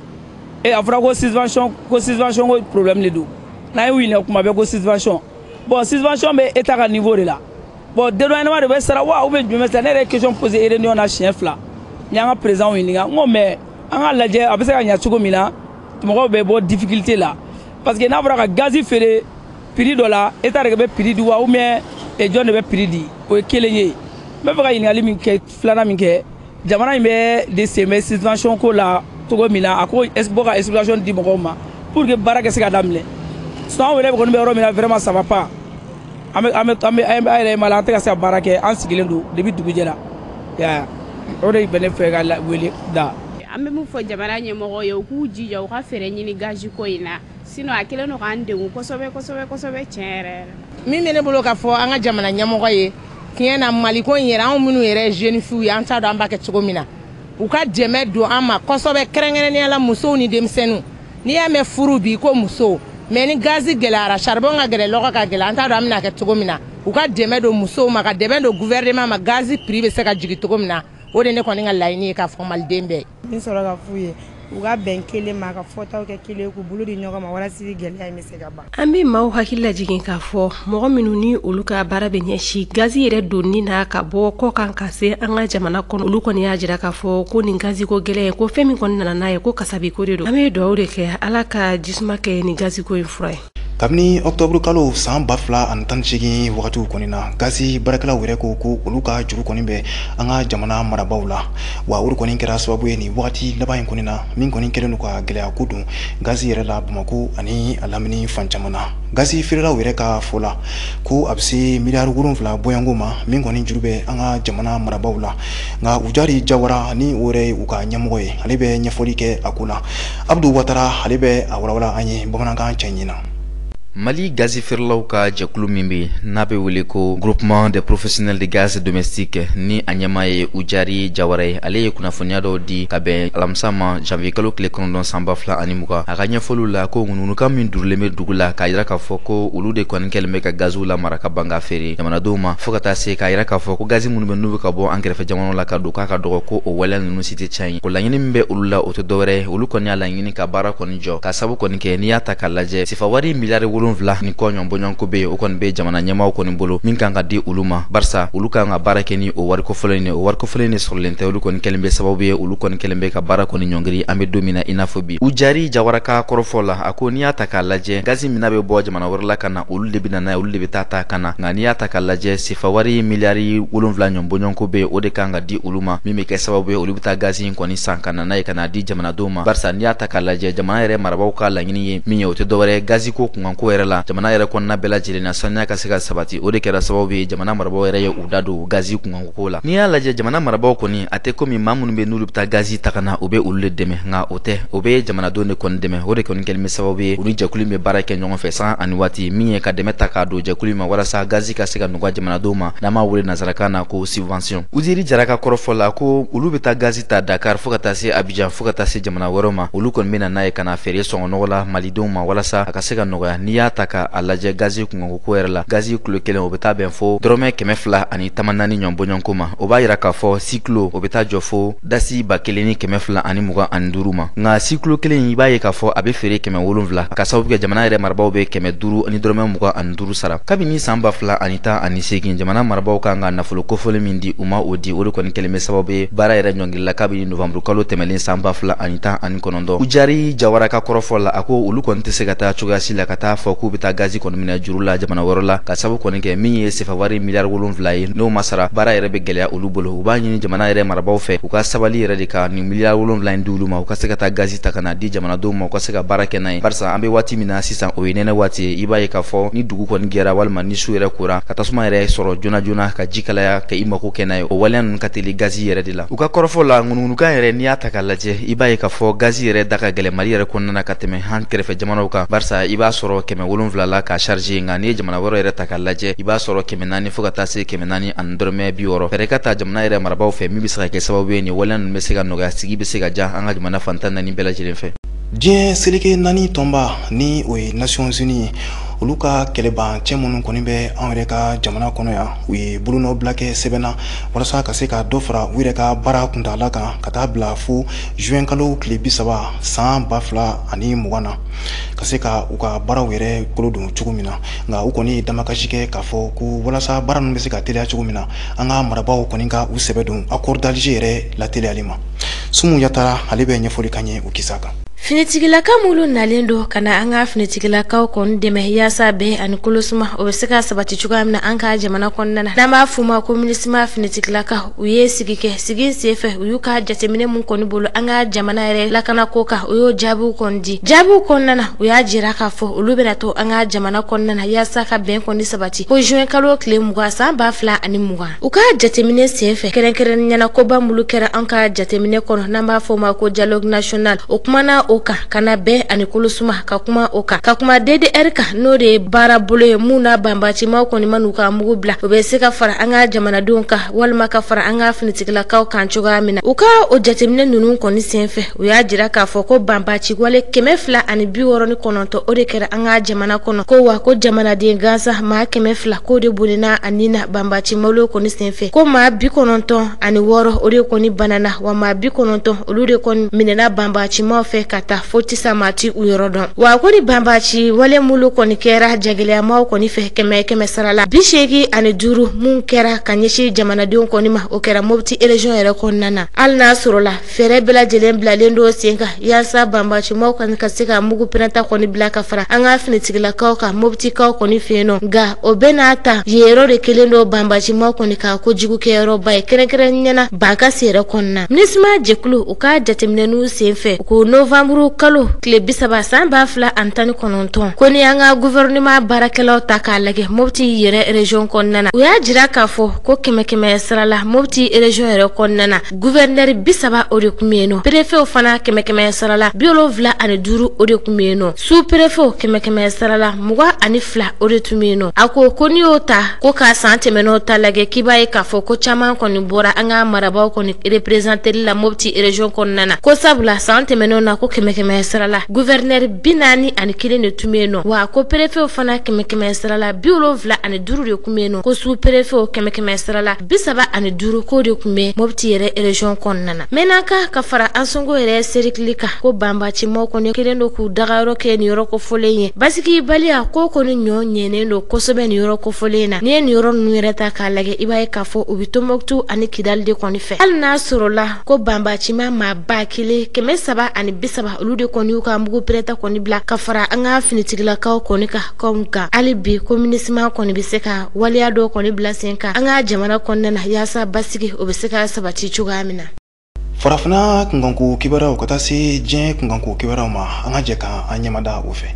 e, a fɔra ko subvention, ko subvention ko problème de don. N'an y'u ɲininka kuma bɛɛ ko subvention. Bon, subvention bɛ état ka niveau de la. Bon, dédouanement de bɛ sara wa ou bien jumɛn bɛ sara? Ne yɛrɛ ye question posé réunion na siɲɛ fila. N y'an ka président ɲininka, n ko mais an ka lajɛ a bɛ se ka ɲɛ cogo min na, mɔgɔw bɛ bɔ difficulté la, parce que n'a fɔra ka gazi feere prix dɔ la, état de bɛ prix di wa ou bien jɔn de bɛ prix di? O ye kelen ye. N bɛ fɛ ka ɲininkali min kɛ, filanan min kɛ, jamana in bɛ de sen bɛ subvention ko la cogo min na, a ko bɔ ka explication di mɔgɔw ma pour que baara kɛ se ka daminɛ. Sinon anw yɛrɛ kɔni bɛ yɔrɔ min na, vraiment, ça va pas. An bɛ an yɛrɛ ma la, an tɛ ka se ka baara kɛ, an sigilen don depuis dugu jɛra ya. O de bɛ ne fɛ ka wele da. An bɛ mun fɔ jamana ɲɛmɔgɔ ye? U k'u jija, u ka fɛɛrɛ ɲini gazi ko in na, sinon a kɛlen don k'an degun kosɛbɛ kosɛbɛ kosɛbɛ, tiɲɛ yɛrɛ yɛrɛ. Min bɛ ne bolo k'a fɔ an ka jamana ɲɛmɔgɔ ye, tiɲɛ na, Maliko in yɛrɛ, anw minnu yɛrɛ ye jeune fille ye, an t'a dɔn an b'a kɛ cogo min na. U ka dɛmɛ don an ma kosɛbɛ, kɛrɛnkɛrɛnnenya la musow ni denmisɛnninw. N'i y'a mɛn furu bi ko musow, mais ni gazi gɛlɛyara, charbon ka gɛlɛn, lɔgɔ ka gɛlɛn, an t'a dɔn an bɛna kɛ cogo min na. U ka dɛmɛ don musow ma, ka dɛmɛ don gouvernement ma, gazi prix bɛ se ka jigin cogo min na. O de ne kɔni ka laɲini ye k'a fɔ maliden bɛɛ. Min sɔrɔ ka f'u ye, u ka bɛn kelen ma, ka fɔtaw kɛ kelen, k'u bolo di ɲɔgɔn ma walasa gɛlɛya in bɛ se ka ban. An bɛ maaw hakili lajigin k'a fɔ mɔgɔ minnu ni olu ka baara bɛ ɲɛsin gazi yɛrɛ donni na ka bɔ kɔ kan ka se an ka jamana kɔnɔ, olu kɔni y'a jira k'a fɔ ko nin gaziko gɛlɛn, ko fɛn min kɔni nana n'a ye, ko kasabiko de don. An bɛ dugawu de kɛ, Ala ka jisuma kɛ nin gaziko in fura ye. Kabini ɔkutɔburu kalo san 2018 wagatiw kɔni na, gazi baarakɛlaw yɛrɛ ko ko olu ka juru kɔni bɛ an ka jamana marabaaw la. Wa olu kɔni kɛra sababu ye nin wagati laban in kɔni na, min kɔni kɛlen don ka gɛlɛya ko don gazi yɛrɛ la Bamakɔ ani a lamini fan caman na. Gazi feerelaw yɛrɛ ka fɔ la, ko a bɛ se miliyari 7 bɔɲɔgɔnko ma min kɔni juru bɛ an ka jamana marabaaw la. Nka Ujari Jawara, ni o yɛrɛ ye u ka ɲɛmɔgɔ ye, ale bɛ ɲɛfɔli kɛ a ko la. Abudu Watara, ale bɛ a walawala an ye bamanankan cɛ ɲin na. Mali gazi feerelaw ka jɛkulu min bɛ n'a bɛ wele ko Groupement des professionnels de gaz domestique, ni a ɲɛmaa ye Ujari Jawara ye, ale ye kunnafoniya dɔw di ka bɛn alamisa ma, janvier kalo tile 9 san 2020. A ka ɲɛfɔliw la, ko ŋunuŋunukan min durulen bɛ dugu la k'a yira k'a fɔ ko olu de kɔni kɛlen bɛ ka gaziw lamara ka ban k'a feere jamanadenw ma, fo ka taa se k'a yira k'a fɔ ko gazi minnu bɛ n'u bɛ ka bɔ an kɛrɛfɛ jamanaw la ka don, k'a ka dɔgɔ, ko o waleya ninnu si tɛ tiɲɛ ye. Ko laɲini min bɛ olu la, o tɛ dɔwɛrɛ ye, olu kɔni y'a laɲini ka baara kɔni jɔ, ka sabu kɔni kɛ n'i y'a ta k'a lajɛ, sefa wari miliyari 7 ni kɔ ɲɔgɔn bɔɲɔgɔnko bɛ yen, o kɔni bɛ jamana ɲɛmaaw kɔni bolo min kan ka di olu ma, barisa olu kan ka baara kɛ ni o wari kofɔlen ye. O wari kofɔlen de sɔrɔlen tɛ. Olu kɔni kɛlen bɛ sababu ye, olu kɔni kɛlen bɛ ka baara kɔni ɲɔngiri an bɛ don min na i n'a fɔ bi. Ujari Jawara ka kɔrɔfɔ la, a ko n'i y'a ta k'a lajɛ, gazi min bɛ bɔ jamana wɛrɛ la ka na, olu de bɛ na n'a ye, olu de bɛ taa ta ka na. Nka n'i y'a ta k'a lajɛ, sefa wari miliyari 7 ɲɔgɔn bɔɲɔgɔnko bɛ yen, o de kan ka di olu ma, min bɛ kɛ sababu ye olu bɛ taa gazi in kɔni san ka na n'a ye ka n'a di jamanadenw ma, barisa n'i y'a ta k'a lajɛ, jamana yɛrɛ marabaaw ka laɲini ye min ye, o tɛ dɔwɛrɛ ye gazi ko kunkanko yɛrɛ la, jamana yɛrɛ kɔnɔna bɛɛ lajɛlen na saniya ka se ka sabati. O de kɛra sababu ye jamana marabaaw yɛrɛ ye u da don gazi kunkanko la. N'i y'a lajɛ, jamana marabaaw kɔni, a tɛ komi maa minnu bɛ n'olu bɛ taa gazi ta ka na, u bɛ olu de dɛmɛ, nka o tɛ, o bɛ jamanadenw de kɔni dɛmɛ. O de kɔni kɛlen bɛ sababu ye u ni jɛkulu bɛ baara kɛ ɲɔgɔn fɛ san ani waati min ye ka dɛmɛ ta k'a don jɛkulu ma, walasa gazi ka se ka nɔgɔya jamanadenw ma, n'an b'a wele nansarakan na ko subvention. Uzeri Jara ka kɔrɔfɔ la, ko olu bɛ taa gazi ta Dakar fo ka taa se Abidjan, fo ka taa se jamana wɛrɛw ma, olu kɔni bɛ na n'a ye ka na feere sɔngɔ nɔgɔ la malidenw ma, walasa a ka se ka nɔgɔya. N'i y'a ta k'a lajɛ, gazi kunkanko ko yɛrɛ la, gazi kilo kelen, o bɛ taa bɛn fo dɔrɔmɛ 214 ɲɔgɔn bɔɲɔgɔnko ma. O b'a yira k'a fɔ 6 kilo, o bɛ taa jɔ fo dasi 1225 ma. Nka 6 kilo kelen, i b'a ye k'a fɔ a bɛ feere 700, ka sababu kɛ jamana yɛrɛ marabaaw bɛ 525 sara. Kabini san 2018, jamana marabaaw kan ka nafolo kofɔlen min di u ma, o di. O de kɔni kɛlen bɛ sababu ye baara yɛrɛ ɲɔngirila kabini novanburu kalo tɛmɛlen san 2019. Ujari Jawara ka kɔrɔfɔ la, a ko olu kɔni tɛ se ka taa cogoya si la ka taa fɔ k'u bɛ taa gazi kɔni minɛ juru la jamana wɛrɛ la, ka sababu kɔni kɛ min ye sefa wari miliyari 7 ye, n'o ma sara, baara yɛrɛ bɛ gɛlɛya olu bolo. U b'a ɲini jamana yɛrɛ marabaaw fɛ, u ka sabali yɛrɛ de ka nin miliyari 7 in di olu ma, u ka se ka taa gazi ta ka na di jamanadenw ma, u ka se ka baara kɛ n'a ye, barisa an bɛ waati min na sisan, o ye nɛnɛ waati ye. I b'a ye k'a fɔ ni dugu kɔni gɛra walima ni su yɛrɛ kora, ka tasuma yɛrɛ sɔrɔ joona joona ka ji kalaya ka i mako kɛ n'a ye, o waleya ninnu ka teli gazi yɛrɛ de la. U ka kɔrɔfɔ la, ŋunuŋunukan yɛrɛ, n'i y'a ta k'a lajɛ, i b'a ye k'a fɔ gazi yɛrɛ da ka gɛlɛn Mali yɛrɛ kɔnɔna na ka tɛmɛ han kɛrɛfɛ jamanaw kan, barisa i b'a sɔrɔ 700 la k'a charger, nka n'i ye jamana wɛrɛ yɛrɛ ta k'a lajɛ, i b'a sɔrɔ 400 fo ka taa se 460. Fɛɛrɛ ka ta jamana yɛrɛ marabaaw fɛ min bɛ se ka kɛ sababu ye nin waleya ninnu bɛ se ka nɔgɔya, sigi bɛ se ka diya an ka jamana fantan naani bɛɛ lajɛlen fɛ. Diɲɛ seleke naani tɔnba, ni o ye Nations Unies ye, olu ka kɛlɛbancɛ minnu kɔni bɛ anw yɛrɛ ka jamana kɔnɔ yan, u ye bolonɔ bila kɛ sɛbɛn na walasa ka se ka dɔ fara u yɛrɛ ka baara kuntaala kan ka taa bila fo juin kalo tile 30 san 2020 na, ka se ka u ka baaraw yɛrɛ kolo don cogo min na. Nka u kɔni ye damakasi kɛ k'a fɔ ko walasa baara ninnu bɛ se ka teliya cogo min na, an ka marabaaw kɔni ka u sɛbɛ don accord d'Alger yɛrɛ lateliyali ma. Sumu Yatara, ale bɛ ɲɛfɔli kan ye o kisa kan. Finitigilaka minnu nalen don ka na an ka finitigilakaw kɔni dɛmɛ yaasa bɛn ani kolosuma o bɛ se ka sabati cogoya min na an ka jamana kɔnɔna na, n'an b'a f'u ma ko MINUSMA finitigilaka, u ye sigi kɛ. Sigi senfɛ, u y'u ka jateminɛ mun kɔni bolo an ka jamana yɛrɛ lakanako kan, u y'o jaabiw kɔni di. Jaabiw kɔnɔna na, u y'a jira k'a fɔ olu bɛna to an ka jamana kɔnɔna na yaasa ka bɛn kɔni sabati ko juin kalo tile 20 san 2020. U ka jateminɛ senfɛ, kɛrɛnkɛrɛnnenya koba minnu kɛra an ka jateminɛ kɔnɔ, n'an b'a fɔ o ma ko dialogue national, o kumana o kan ka na bɛn ani kolosuma ka kuma o kan, ka kuma DDR kan, n'o de ye baara bolo ye mun na banbacimaw kɔni ma n'u ka mugu bila, u bɛ se ka fara an ka jamanadenw kan walima ka fara an ka finitigilakaw kan cogoya min na. U ka o jateminɛ ninnu kɔni senfɛ, u y'a jira k'a fɔ ko banbaci wale 269, o de kɛra an ka jamana kɔnɔ, ko wa ko jamanaden gansan maa 200, k'o de bonnana a nin na banbaci malo kɔni senfɛ, ko maa 96, o de kɔni banana, wa maa 90, olu de kɔni minɛna banbacimaw fɛ ka taa fo tisa maa ti u yɔrɔ dɔn. Wa ko ni banbaci wale minnu kɔni kɛra jagɛlɛyamaw kɔni fɛ, kɛmɛ kɛmɛ sara la 85 mun kɛra ka ɲɛsin jamanadenw kɔni ma, o kɛra Mopti région yɛrɛ kɔnɔna na. Hali n'a sɔrɔla fɛɛrɛ bɛɛ lajɛlen bilalen don sen kan yaasa banbacimaw kɔni ka se ka mugu pɛrɛnta kɔni bila ka fara an ka finitigilakaw kan Moptikaw kɔni fɛ yen nɔ, nka o bɛɛ n'a ta, yen yɔrɔ de kelen don banbacimaw kɔni ka kojugu kɛyɔrɔba ye, kɛrɛnkɛrɛnnenya la Bankasi yɛrɛ kɔnɔna. MINUSMA jɛkulu, u ka jateminɛniw senfɛ, u ko novembre Novembre kalo tile 30 san 2019, ko ni an ka gouvernement baarakɛlaw ta k'a lajɛ Mopti yɛrɛ région kɔnɔna na, u y'a jira k'a fɔ ko 100 sara la Mopti région yɛrɛ kɔnɔna na, gouverneur 30 o de tun bɛ yen nɔ, préfet fana 100 sara la 75 o de tun bɛ yen nɔ, sous préfet 100 sara la 22 o de tun bɛ yen nɔ. A ko n'i y'o ta ko k'a san tɛmɛn'o ta lajɛ, k'i b'a ye k'a fɔ ko caman kɔni bɔra an ka marabaaw kɔni représenteli la Mopti région kɔnɔna na, ko sabula san tɛmɛn'o na ko 100 sara la gouverneur 41 de tun bɛ yen nɔ, wa ko préfet fana 100 sara la 75 de tun bɛ yen nɔ, ko sous préfet 100 sara la 35 k'o de tun bɛ Mopti yɛrɛ région kɔnɔna na. Menaka ka fara Ansongo yɛrɛ serikili kan, ko banbacimaw kɔni kelen don k'u dagayɔrɔ kɛ nin yɔrɔ kofɔlen ye. Basigibaliya ko kɔni ɲɔ ɲɛnen don kosɛbɛ nin yɔrɔ kofɔlen na. N'i ye nin yɔrɔ ninnu yɛrɛ ta k'a lajɛ, i b'a ye k'a fɔ u bɛ Tombouctou ani Kidali de kɔni fɛ. Hali n'a sɔrɔla ko banbacima maa 1330 olu de kɔni y'u ka mugu pɛrɛta kɔni bila ka fara an ka finitigilakaw kɔni kan, nka hali bi ko MINUSMA kɔni bɛ se ka waleya dɔw kɔni bila sen kan an ka jamana kɔnɔna na yaasa basigi o bɛ se ka sabati cogoya min na. Farafinna kunkanko kibaruyaw ka taa se diɲɛ kunkanko kibaruyaw ma, an ka jɛ ka an ɲɛmada o fɛ.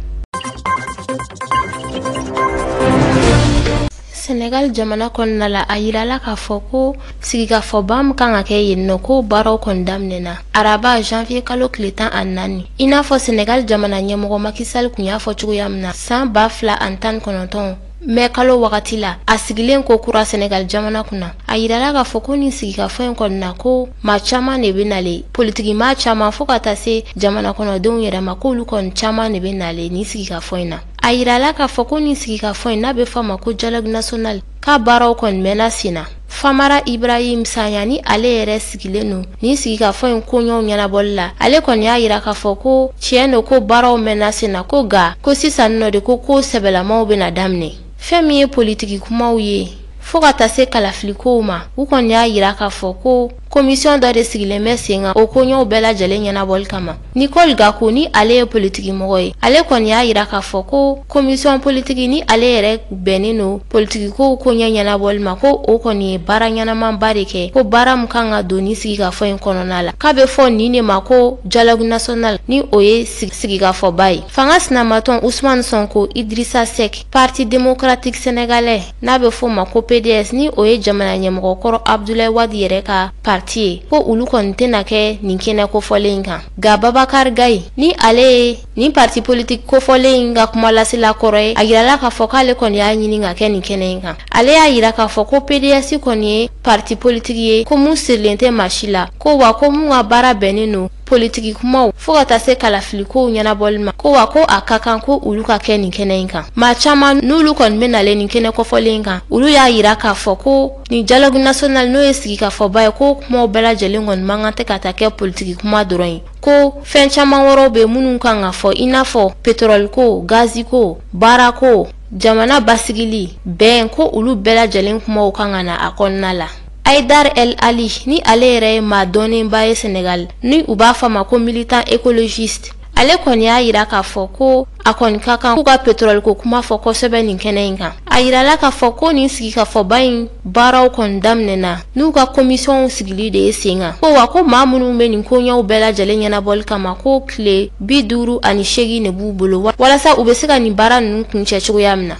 Senegal jamana kɔnɔna la, a yirala k'a fɔ ko sigikafɔba min kan ka kɛ yen nɔ, ko baaraw kɔni daminɛna araba janvier kalo tile 14. I n'a fɔ Senegal jamana ɲɛmɔgɔ Macky Sall tun y'a fɔ cogoya min na san 2019 mɛ kalo wagati la, a sigilen ko kura Senegal jamana kunna, a yirala k'a fɔ ko nin sigikafɔ in kɔnɔna ko maa caman de bɛ nale, politiki maa caman fo ka taa se jamana kɔnɔdenw yɛrɛ ma, k'olu kɔni caman de bɛ nale nin sigikafɔ in na. A yirala k'a fɔ ko nin sigikafɔ in n'a bɛ fɔ a ma ko dialogue national, k'a baaraw kɔni mɛnna sen na. Famara Ibrahim Sanya ni ale yɛrɛ sigilen don nin sigikafɔ in koɲɛw ɲɛnabɔli la, ale kɔni y'a yira k'a fɔ ko tiɲɛ don ko baaraw mɛnna sen na, ko nka ko sisan nɔ de ko sɛbɛlamaw bɛna daminɛ. Fɛn min ye politiki kumaw ye fo ka taa se kalafilikow ma, u kɔni y'a yira k'a fɔ ko komisiyɔn dɔ de sigilen bɛ sen kan o koɲɛw bɛɛ lajɛlen ɲɛnabɔli kama. Nicole Gakou ni ale ye politiki mɔgɔ ye, ale kɔni y'a yira k'a fɔ ko komisiyɔn politiki ni ale yɛrɛ bɛnnen don politiki kow koɲɛ ɲɛnabɔli ma, ko o kɔni ye baara ɲɛnamanba de kɛ, ko baara min kan ka don ni sigikafɔ in kɔnɔna la, k'a bɛ fɔ nin de ma ko dialogue national, ni o ye sigikafɔba ye. Fanga sinamatɔn Ousmane Sonko, Idrissa Seck, Parti démocratique sénégalais n'a bɛ fɔ o ma ko PDS, ni o ye jamana ɲɛmɔgɔ kɔrɔ Abdoulaye Wade yɛrɛ ka parti ye, ko olu kɔni tɛna kɛ nin kɛnɛ kofɔlen in kan. Nka Babacar Gaye ni ale ye nin parti politique kofɔlen in ka kumalasela kɔrɔ ye, a yirala k'a fɔ k'ale kɔni y'a ɲini ka kɛ nin kɛnɛ in kan. Ale y'a yira k'a fɔ ko PDS kɔni ye parti politique ye, ko mun sirilen tɛ maa si la, ko wa ko mun ka baara bɛnnen don politiki kumaw fo ka taa se kalafilikow ɲɛnabɔli ma, ko wa ko a ka kan ko olu ka kɛ nin kɛnɛ in kan. Maa caman n'olu kɔni bɛ nalen nin kɛnɛ kɔfɔlen in kan, olu y'a yira k'a fɔ ko nin dialogue national n'o ye sigikafɔba ye, ko kumaw bɛɛ lajɛlen kɔni man kan tɛ ka taa kɛ politiki kuma dɔrɔn ye, ko fɛn caman wɛrɛw bɛ minnu kan ka fɔ, i n'a fɔ pétrole ko, gazi ko, baara ko, jamana basigili, bɛn, ko olu bɛɛ lajɛlen kumaw kan ka na a kɔnɔna la. Haïdar El Ali ni ale yɛrɛ ye maa dɔnnenba ye Senegal, ni u b'a fɔ a ma ko militant écologiste, ale kɔni y'a yira k'a fɔ ko a kɔni ka kan k'u ka pétrole ko kuma fɔ kosɛbɛ nin kɛnɛ in kan. A yirala k'a fɔ ko nin sigikafɔba in baaraw kɔni daminɛna n'u ka komisiyɔnw sigili de ye sen kan, ko wa ko maa minnu bɛ nin koɲɛw bɛɛ lajɛlen ɲɛnabɔli kama, ko tile 58 de b'u bolo walasa u bɛ se ka nin baara ninnu kuncɛ cogoya min na.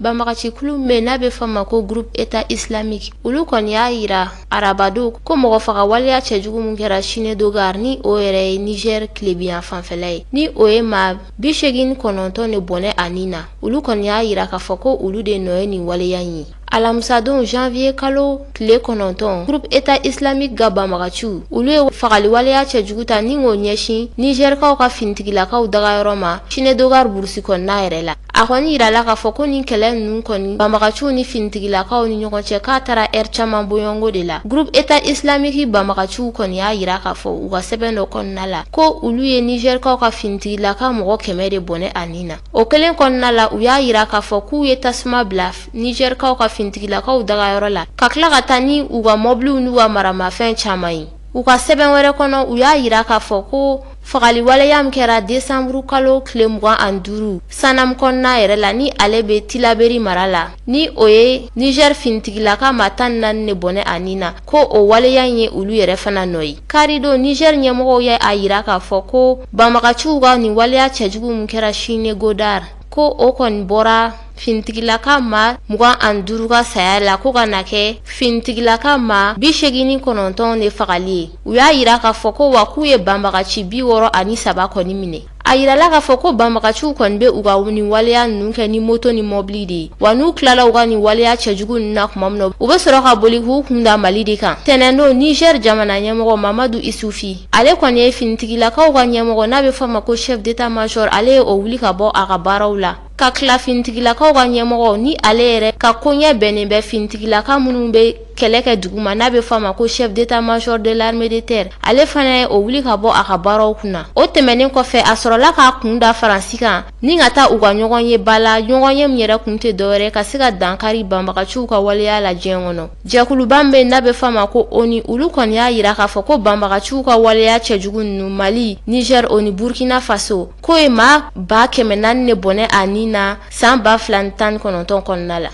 Banbagacikulu min n'a bɛ fɔ a ma ko groupe État islamique, olu kɔni y'a yira arabadon ko mɔgɔ faga waleya cɛjugu min kɛra Chinédogar, ni o yɛrɛ ye Niger tilebiyan fanfɛla ye, ni o ye maa 89 de bɔnɛ a nin na, olu kɔni y'a yira k'a fɔ ko olu de nɔ ye nin waleya in ye. Alamisadon janvier kalo tile 9, groupe État islamique ka banbagaciw olu ye fagali waleya cɛjugu ta ni k'o ɲɛsin Nizɛrikaw ka finitigilakaw dagayɔrɔ ma Chinédogar burusi kɔnɔna yɛrɛ la. A kɔni yirala k'a fɔ ko nin kɛlɛ ninnu kɔni banbagaciw ni finitigilakaw ni ɲɔgɔn cɛ k'a taara ɛri caman bɔɲɔgɔnko de la. Groupe État islamique banbagaciw kɔni y'a yira k'a fɔ u ka sɛbɛn dɔ kɔnɔna la ko olu ye Nizɛrikaw ka finitigilaka mɔgɔ 100 de bɔnɛ a nin na. O kelen kɔnɔna la, u y'a yira k'a fɔ k'u ye tasuma bila Nizɛrikaw ka finitigilakaw dagayɔrɔ la ka tila ka taa ni u ka mɔbiliw n'u ka maramafɛn caman ye. U ka sɛbɛn wɛrɛ kɔnɔ, u y'a yira k'a fɔ ko Fagali waleya min kɛra desanburu kalo tile 25 Sanam kɔnɔna yɛrɛ la, ni ale bɛ Tilaberi mara la, ni o ye Niger finitigilaka maa 14 de bɔnɛ a nin na, ko o waleya in ye olu yɛrɛ fana nɔ ye. Karidon, Niger ɲɛmɔgɔw ye a yira k'a fɔ ko banbagaciw ka nin waleya cɛjugu min kɛra Chine Godard, ko o kɔni bɔra finitigilaka maa 25 ka saya la, ko ka na kɛ finitigilaka maa 89 de fagali ye. U y'a yira k'a fɔ ko wa k'u ye banbagaci 63 kɔni minɛ. A yirala k'a fɔ ko banbagaciw kɔni bɛ u ka nin waleya ninnu kɛ ni moto ni mɔbili de ye, wa n'u tilala u ka nin waleya cɛjugu ninnu na tuma min na, u bɛ sɔrɔ ka boli k'u kun da Mali de kan. Tɛnɛndon, Niger jamana ɲɛmɔgɔ Mamadu Isufi, ale kɔni ye finitigilakaw ka ɲɛmɔgɔ n'a bɛ fɔ a ma ko chef d'état-major, ale ye o wuli ka bɔ a ka baaraw la, ka tila finitigilakaw ka ɲɛmɔgɔ ni ale yɛrɛ ka koɲɛ bɛnnen bɛ finitigilaka minnu bɛ kɛlɛ kɛ duguma n'a bɛ fɔ a ma ko chef d'état-major de l'armée de terre, ale fana ye o wuli ka bɔ a ka baaraw kunna. O tɛmɛnen kɔfɛ, a sɔrɔla k'a kun da Faransi kan ni ka taa u ka ɲɔgɔn ye ba la, ɲɔgɔn ye min yɛrɛ kun tɛ dɔwɛrɛ ka se ka dankari banbagaciw ka waleya la diɲɛ kɔnɔ. Jɛkuluba min bɛ n'a bɛ fɔ a ma ko ONU, olu kɔni y'a yira k'a fɔ ko banbagaciw ka waleya cɛjugu ninnu Mali, Niger o ni Burkina Faso, k'o ye maa 400 de bɔnɛ a nin na san 2019 kɔnɔna la.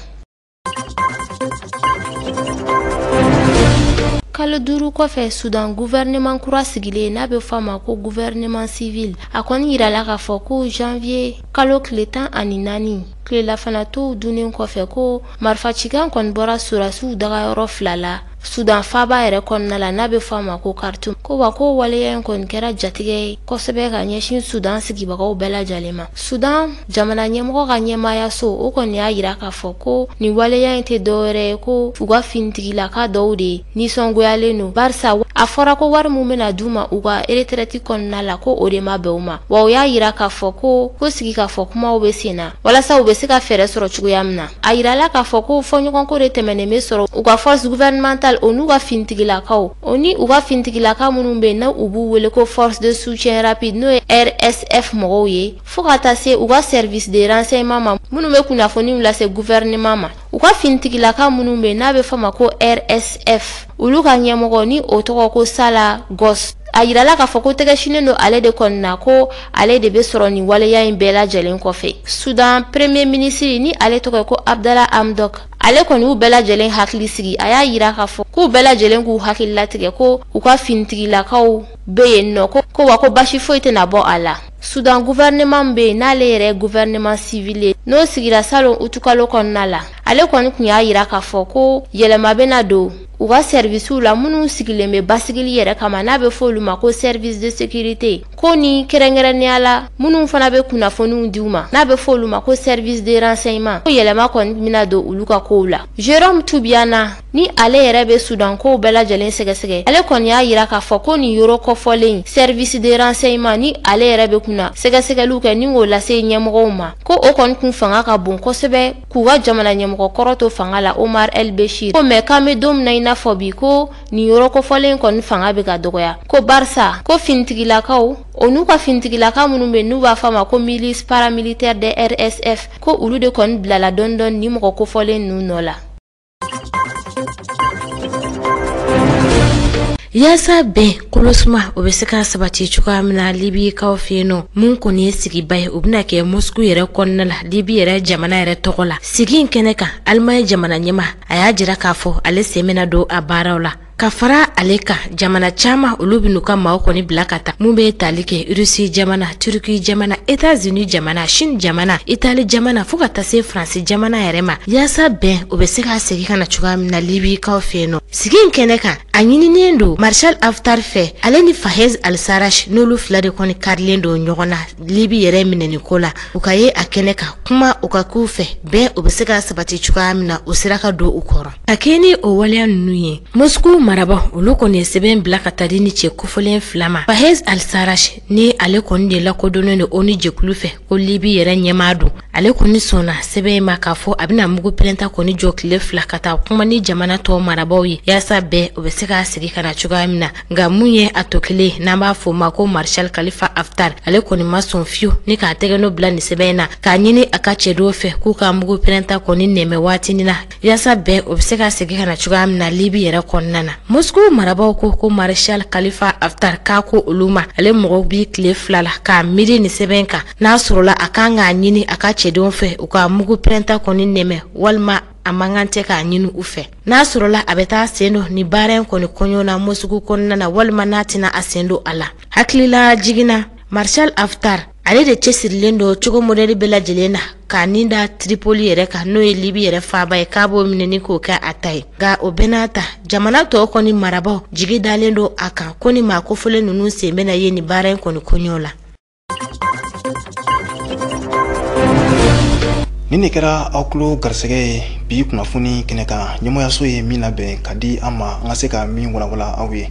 Kalo 5 kɔfɛ, Sudan gouvernement kura sigilen n'a bɛ fɔ a ma ko gouvernement civil, a kɔni yirala k'a fɔ ko janvier kalo tile 14 tilellafanatow dunnen kɔfɛ, ko marifacikan kɔni bɔra sɔrɔdasiw dagayɔrɔ 2 la Sudan faaba yɛrɛ kɔnɔna la n'a bɛ fɔ a ma ko Khartoum. Ko wa ko waleya in kɔni kɛra jatigɛ ye kosɛbɛ ka ɲɛsin Sudan sigibagaw bɛɛ lajɛlen ma. Sudan jamana ɲɛmɔgɔ ka ɲɛmaayaso, o kɔni y'a yira k'a fɔ ko nin waleya in tɛ dɔwɛrɛ ye ko u ka finitigilaka dɔw de nisɔngoyalen don, barisa a fɔra ko wari min bɛna d'u ma u ka retraite kɔnɔna la, ko o de ma bɛn u ma. Wa u y'a yira k'a fɔ ko sigi k'a fɔ kumaw bɛ sen na walasa u bɛ se ka fɛɛrɛ sɔrɔ cogoya min na. A yirala k'a fɔ ko fɔɲɔgɔnko de tɛmɛnen bɛ sɔrɔ u ka force gouvernementale o n'u ka finitigilakaw, o ni u ka finitigilaka minnu bɛ yen n'u b'u wele ko force de soutien rapide, n'o ye RSF mɔgɔw ye, fo ka taa se u ka service de renseignement ma minnu bɛ kunnafoniw lase gouvernement ma. U ka finitigilaka minnu bɛ yen n'a bɛ fɔ a ma ko RSF, olu ka ɲɛmɔgɔ ni o tɔgɔ ko Sala Gos, a yirala k'a fɔ ko tɛgɛsinnen don ale de kɔni na, ko ale de bɛ sɔrɔ nin waleya in bɛɛ lajɛlen kɔfɛ. Sudan premier ministre ni ale tɔgɔ ko Abdallah Hamdok, ale kɔni y'u bɛɛ lajɛlen hakili sigi. A y'a yira k'a fɔ k'u bɛɛ lajɛlen k'u hakili latigɛ ko u ka finitigilakaw bɛ yen nɔ, ko wa ko basi foyi tɛna bɔ a la. Sudan gouvernement bɛ yen n'ale yɛrɛ gouvernement civil ye, n'o sigira salon utukalo kɔnɔna la, ale kɔni tun y'a yira k'a fɔ ko yɛlɛma bɛna don u ka servisiw la minnu sigilen bɛ basigili yɛrɛ kama n'a bɛ fɔ olu ma ko service de sécurité, ko ni kɛrɛnkɛrɛnnenya la minnu fana bɛ kunnafoniw di u ma n'a bɛ fɔ olu ma ko service de renseignement, ko yɛlɛma kɔni bɛna don olu ka kow la. Jérôme Toubiana ni ale yɛrɛ bɛ Sudan kow bɛɛ lajɛlen sɛgɛsɛgɛ, ale kɔni y'a yira k'a fɔ ko nin yɔrɔ kɔfɔlen service de renseignement ni ale yɛrɛ bɛ kunna sɛgɛsɛgɛliw kɛ ni k'o lase ɲɛmɔgɔw ma, ko o kɔni kun fanga ka bon kosɛbɛ k'u ka jamana ɲɛmɔgɔ kɔrɔ to fanga la Omar El Béchir, ko mɛ k'an bɛ don min na i n'a fɔ bi ko nin yɔrɔ kɔfɔlen kɔni fanga bɛ ka dɔgɔya, ko barisa ko finitigilakaw o n'u ka finitigilaka minnu bɛ n'u b'a fɔ a ma ko milice paramilitaire de RSF, ko olu de kɔni bilala dɔɔni dɔɔni ni mɔgɔ kofɔlen ninnu nɔ la. Yaasa bɛn kolosuma o bɛ se ka sabati cogoya min na Libikaw fɛ yen nɔ, mun kɔni ye sigiba ye, o bɛna kɛ Moscou yɛrɛ kɔnɔna la, Libi yɛrɛ jamana yɛrɛ tɔgɔ la. Sigi in kɛnɛ kan, Alimaɲi jamana ɲɛmaa a y'a jira k'a fɔ ale sen bɛna don a baaraw la. Ka fara ale kan, jamana caman olu bɛ n'u ka maaw kɔni bila ka taa mun bɛ tali kɛ Russie jamana, Turquie jamana, États-Unis jamana, Chine jamana, Italie jamana, fo ka taa se Faransi jamana yɛrɛ ma, yaasa bɛn o bɛ se ka segin ka na cogoya min na Libikaw fɛ yen nɔ. Sigi in kɛnɛ kan, a ɲininen don Marshal Haftar fɛ, ale ni Fayez al-Sarraj, n'olu fila de kɔni karilen don ɲɔgɔn na Libi yɛrɛ minɛni ko la, u ka ye a kɛnɛ kan kuma u ka k'u fɛ bɛn o bɛ se ka sabati cogoya min na, o sera ka don u kɔrɔ. Ka kɛ ni o waleya ninnu ye, Moscou marabaaw olu kɔni ye sɛbɛn bila ka taa di ni cɛ kofɔlen fila ma, Fayez al-Sarraj ni ale kɔni de lakodɔnnen don ONU jɛkulu fɛ ko Libi yɛrɛ ɲɛmaa don, ale kɔni sɔnna sɛbɛn in ma k'a fɔ a bɛna mugu pɛrɛnta kɔni jɔ tile 2 ka taa kuma ni jamana tɔw marabaaw ye yaasa bɛn o bɛ se ka segin ka na cogoya min na. Nka mun ye a tɔ kelen, n'an b'a fɔ o ma ko Marshal Khalifa Haftar, ale kɔni ma sɔn fiyewu ni k'a tɛgɛnɔ bila nin sɛbɛn in na, k'a ɲini a ka cɛdenw fɛ k'u ka mugu pɛrɛnta kɔni nɛmɛ waatinin na, yaasa bɛn o bɛ se ka segin ka na cogoya min na Libi yɛrɛ kɔnɔna na. Moscou marabaaw ko ko Marshal Khalifa Haftar k'a ko olu ma, ale mɔgɔw bi tile 2 la k'a miiri nin sɛbɛn kan, n'a sɔrɔla a kan k'a ɲini a ka cɛdenw fɛ u ka mugu pɛrɛnta kɔni nɛmɛ, walima a man kan tɛ k'a ɲini u fɛ, n'a sɔrɔla a bɛ taa sen don nin baara in kɔni kɔɲɔ na Moscou kɔnɔna na, walima n'a tɛna a sen don a la. Hakilila jiginna, Marshal Haftar ale de cɛsirilen don cogo modɛli bɛɛ lajɛlen na k'a nin da Tripoli yɛrɛ kan, n'o ye Libi yɛrɛ faaba ye, k'a b'o minɛ ni k'o kɛ a ta ye. Nka o bɛɛ n'a ta, jamana tɔw kɔni marabaaw jigi dalen don a kan ko ni maa kofɔlen ninnu sen bɛna ye nin baara in kɔni kɔɲɔ la. Nin de kɛra aw tulo garisɛgɛ ye bi kunnafoni kɛnɛ kan, ɲɛmɔgɔyaso ye min labɛn ka di an ma an ka se ka min walawala aw ye.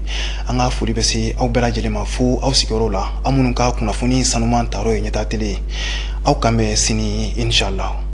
An ka foli bɛ se aw bɛɛ lajɛlen ma fo aw sigiyɔrɔ la, aw minnu ka kunnafoni sanuman tayɔrɔ ye Ɲɛtaa Tele ye. Aw kan bɛn sini, inshallah.